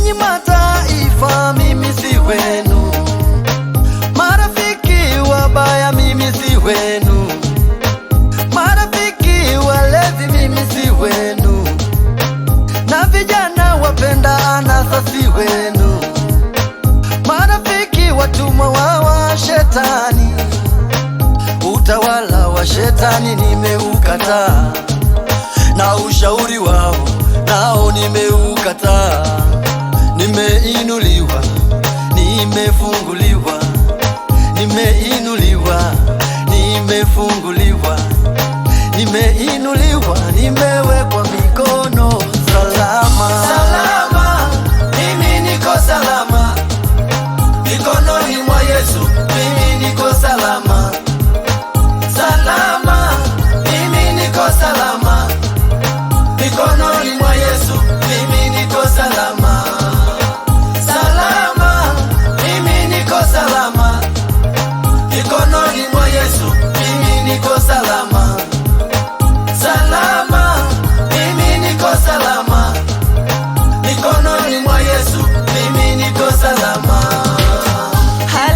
Enyi mataifa, mimi si wenu. Marafiki wabaya, mimi si wenu. Marafiki walevi, mimi si wenu. Na vijana wapenda anasa, si wenu. Marafiki watumwa wa shetani, utawala wa shetani nimeukataa, na ushauri wao nao nimeukataa. Nimeinuliwa, nimefunguliwa, nimeinuliwa, nimefunguliwa, nimeinuliwa, nimewekwa mikono salama. Salama, mimi niko salama mikononi mwa Yesu, mimi niko salama. Salama, mimi niko salama mikononi mwa Yesu, mimi niko salama. Salama, mimi niko salama mikononi mwa Yesu, mimi niko salama. Salama, mimi niko salama mikononi mwa Yesu, mimi niko salama.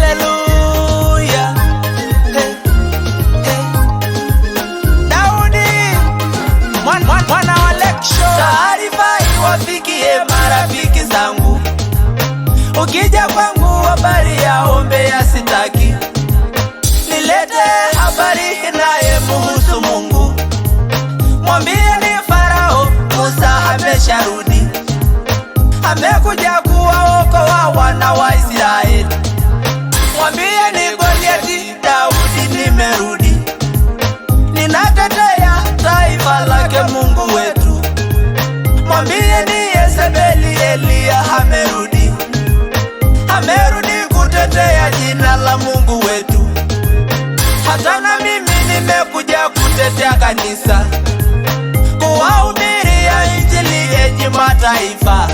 Haleluya. Hey, hey. Daudi mwana wa Leksho. Taarifa iwafikie marafiki zangu, ukija kwangu habari ya ombea sitaki, nilete habari inayemuhusu Mungu. Mwambie ni Farao, Musa amesharudi, amekuja kuwaokoa wana wa Israeli. Mwambie ni Goliati, Daudi nimerudi, ninatetea taifa lake Mungu wetu. Mwambie ni Yezebeli, Eliya amerudi, amerudi kutetea jina la Mungu wetu. Hata na mimi nimekuja kutetea kanisa, kuwahubiria injili yenye mataifa.